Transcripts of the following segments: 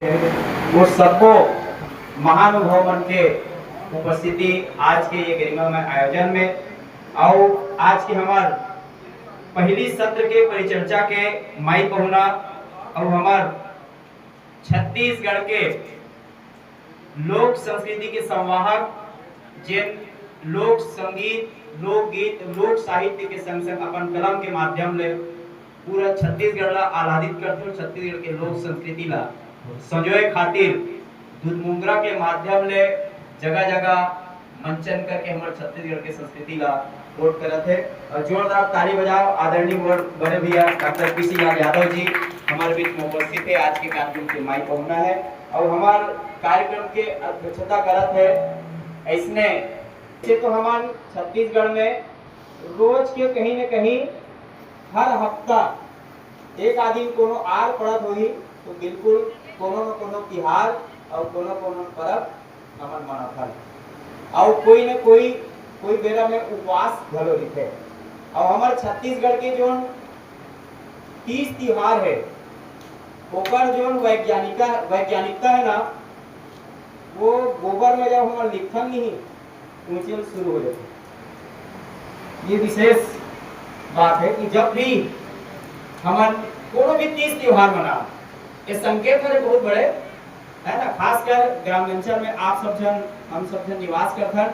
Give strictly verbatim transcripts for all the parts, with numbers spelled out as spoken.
वो सबको महानुभाव मन के उपस्थिति आज के ये गरिमामय आयोजन में, अउ आज के हमार पहली सत्र के परिचर्चा के माई पहुना अउ हमार छत्तीसगढ़ के लोक संस्कृति के संवाहक, जेन लोक संगीत, लोकगीत, लोक साहित्य के संग संग अपन कलम के माध्यम ले पूरा छत्तीसगढ़ ला आह्लादित करथे, छत्तीसगढ़ के लोक संस्कृति ला संजोए खातिर दूध मुंगरा के माध्यम ले जगह जगह मंचन करके हमर छत्तीसगढ़ के संस्कृति ला कोट करत हे। अउ जोरदार ताली बजाओ आदरणीय मोर बड़े भैया डॉक्टर पीसी लाल यादव जी हमारे बीच में उपस्थित है, आज के कार्यक्रम के माई पहुना है अउ हमार कार्यक्रम के अध्यक्षता करत है। ऐसने से तो हमार छत्तीसगढ़ में रोज के कहीं न कहीं हर हफ्ता एक आदि कोनो आर पड़त होही, तो बिल्कुल कोनो न कोनो तिहार अउ कोनो कोनो परब हमन मनाथन। अउ कोई न कोई, कोई बेरा में उपवास घलो रहिथे। अउ हमर छत्तीसगढ़ के जोन तीज तिहार है, ओकर जोन वैज्ञानिका, वैज्ञानिकता है ना, वो गोबर में जब हमन लिखथन नहीं, ऊंचे में शुरू हो जाथे। ये विशेष बात है कि जब भी हमन कोनो भी तीज त्योहार मना, ये संकेत हरे बहुत बड़े, है ना, खासकर ग्रामांचल में आप सब जन, हम सब जन निवास करथन,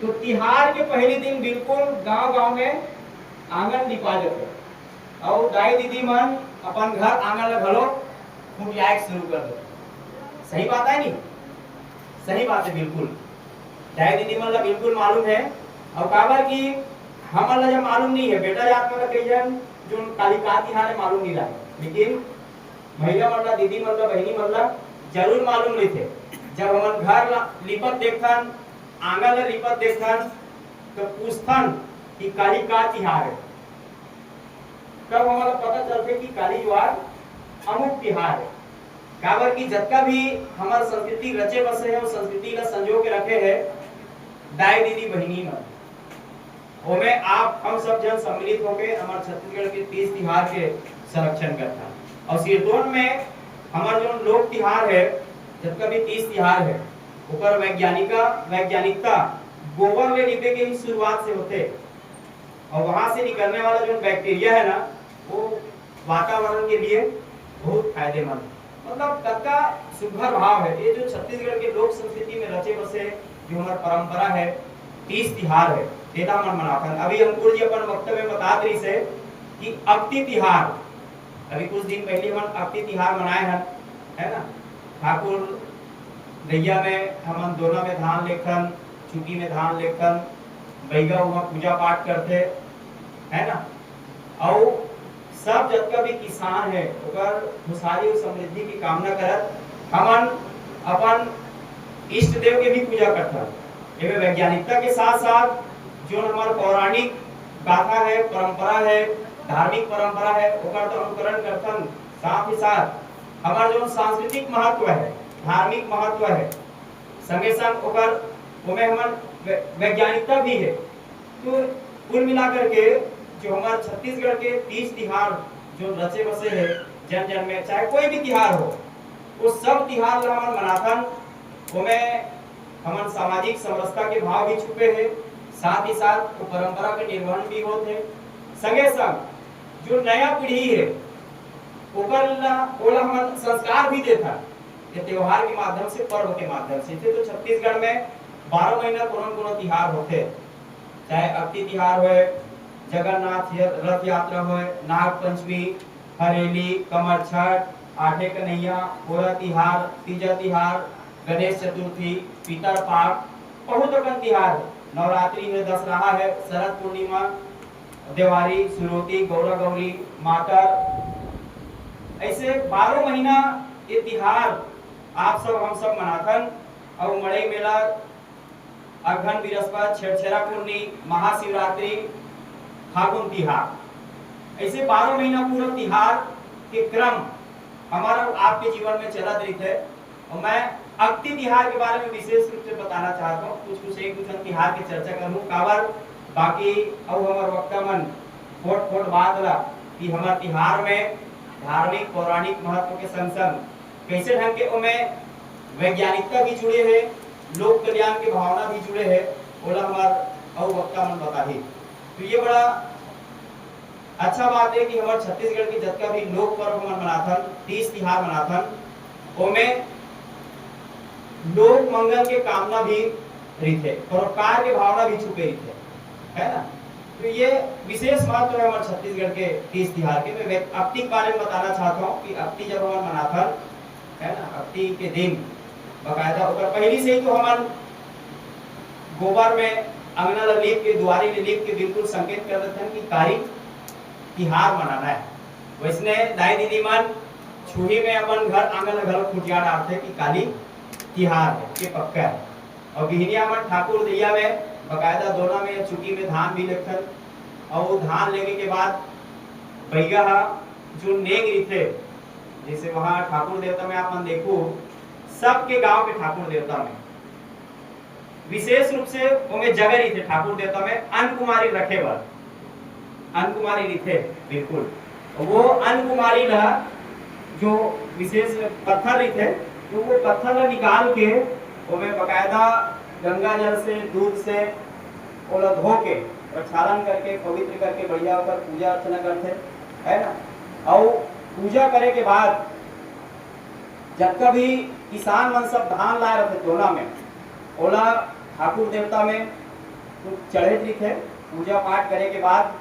तो तिहार के पहली दिन बिल्कुल गांव-गांव में आंगन लिपा जाथे। अउ दाई दीदी मन अपन घर आंगन ल घलो खुटियाए के शुरू कर देथे। सही बात है नहीं? सही बात है बिल्कुल। दाई दीदी मन ला बिल्कुल मालूम है। अउ काबर कि हमन ला जब मालूम नहीं है, बेटा जात मन ला कई झन जोन काली का तिहार है मालूम नहीं रहे, लेकिन महिला मन ला, दीदी मन ला, बहिनी मन ला जरूर मालूम रहिथे। जब हमन घर ला लिपत देखथन, आंगन ला लिपत देखथन, तो पूछथन कि काली का तिहार है। तब हमन ला पता चलथे कि काली जुआर अमुक तिहार है। काबर कि जतका भी हमर संस्कृति रचे बसे है, वो संस्कृति ला संजो के रखे है दाई दीदी बहिनी मन। ओमे आप हम सब जन सम्मिलित होके हमर छत्तीसगढ़ के तीज तिहार के संरक्षण करथन। अउ सिरतोन में हमर जोन लोक तिहार है, जतका भी तीज तिहार है, ओकर वैज्ञानिका, वैज्ञानिकता गोबर ले लिपे के ही शुरुआत से होथे। अउ वहां से निकलने वाला जोन बैक्टीरिया है ना, वो वातावरण के लिए बहुत फायदेमंद है। मतलब, कतका सुघर भाव है। ये जो छत्तीसगढ़ के लोक संस्कृति में रचे बसे जो हमर परंपरा है, तीज तिहार है, तेला हमन मनाथन। अभी अंकुर जी अपन वक्तव्य में बतात रहिस है कि अक्ति तिहार, अभी कुछ दिन पहले हमन अक्ति तिहार मनाए हन, है ना? ठाकुर गैया में हमन दोना में धान लेखन, चुकी में धान लेखन, बैगा उहाँ पूजा पाठ करथे, है ना? अउ सब जतका भी किसान है, ओकर खुशहाली अउ समृद्धि की कामना करत हमन अपन इष्ट देव के भी पूजा करथन। एमे वैज्ञानिकता के साथ-साथ जोन हमर पौराणिक गाथा है, परंपरा है, धार्मिक परंपरा है, ओकर तो अनुकरण करथन। साथ ही साथ हमर जोन सांस्कृतिक महत्व है, धार्मिक महत्व है, संगे संग ओकर ओमे हमर वै-, वैज्ञानिकता भी है। तो कुल मिलाकर के जो हमर छत्तीसगढ़ के तीज तिहार जो रचे बसे है जन जन में, चाहे कोई भी तिहार हो, वो सब तिहार ला हमन मनाथन। ओमे हमन सामाजिक समरसता के भाव भी छुपे हे, साथ ही साथ वो परंपरा के निर्वहन भी होत हे। संगे संग जो नया पीढ़ी हे, ओकर ला, ओला हमन संस्कार भी देथन ये त्योहार के माध्यम से, पर्व के माध्यम से। इसे तो छत्तीसगढ़ में बारह महीना कोनो न कोनो तिहार होथे, चाहे अक्ति तिहार होय, जगन्नाथ या-, रथ यात्रा होय, नाग पंचमी, हरेली, कमरछठ, आठे कन्हैया, पोरा तिहार, तीजा तिहार, गणेश चतुर्थी, पितर पाठ, बहुत अकन तिहार हे। नवरात्रि हे, दशहरा हे, शरद पूर्णिमा, देवारी, सुरोती, गौरा गौरी, मातर, ऐसे बारह महीना ये तिहार आप सब हम सब मनाथन। अउ मड़ई मेला, अगहन बिरस्पत, छेरछेरा पुरनी, महाशिवरात्रि, फागुन तिहार, ऐसे बारह महीना पूरा तिहार के क्रम हमारा अउ आपके जीवन में चलत रहिथे। अउ मैं अक्ति तिहार के बारे में विशेष रूप से बताना चाहत हूँ, कुछ कुछ एक दू ठन तिहार के चर्चा करहूँ, काबर बाकी अउ हमर वक्ता मन खोट खोट बात ला कि हमर तिहार में धार्मिक पौराणिक महत्व के संग संग कैसे ढंग के ओमे वैज्ञानिकता भी जुड़े हे, लोक कल्याण के भावना भी जुड़े हे, ओला हमर अउ वक्ता मन बताही। तो ये बड़ा अच्छा बात है कि हमर छत्तीसगढ़ के जतका भी लोक पर्व हमन मनाथन, तीज तिहार मनाथन, ओमे लोक मंगल के कामना भी रहिथे, परोपकार के भावना भी छुपे रहिथे, है ना? तो ये विशेष महत्व है हमर छत्तीसगढ़ के तीज तिहार के। मैं व्यक-, अक्ति के बारे में बताना चाहता हूँ कि अक्ति जब हमन मनाथन, है ना, अक्ति के दिन बकायदा ओकर पहली से ही तो हमन गोबर में अंगना ल लीप के, दुआरी ल लीप के बिल्कुल संकेत कर देथन कि काली तिहार मनाना है। वैसने दाई दीदी मन छुही में अपन घर आंगन ल घलो खुटिया डारथे कि काली तिहार है, ये पक्का है। और बिहनिया मन ठाकुर दैया में बकायदा दोना में या चुकी में धान भी लेथन, और वो धान लेने के बाद बैगा हा जो नेग रहिथे, जैसे वहाँ ठाकुर देवता में आप मन देखो, सबके गांव के ठाकुर देवता में विशेष रूप से ओमे जगह रहिथे ठाकुर देवता में अन्न कुमारी रखे बर, अन्न कुमारी रहिथे, बिल्कुल। वो अन्न कुमारी ला जो विशेष पत्थर रहिथे, तो वो पत्थर ला निकाल के ओमे बकायदा गंगा जल से, दूध से ओला धो के, प्रक्षालन करके, पवित्र करके बढ़िया ओकर पूजा अर्चना करथे, है ना? और पूजा करे के बाद जतका भी किसान मन सब धान लाए रहथे दोना में, ओला ठाकुर देवता में चढ़े रहिथे। पूजा पाठ करे के बाद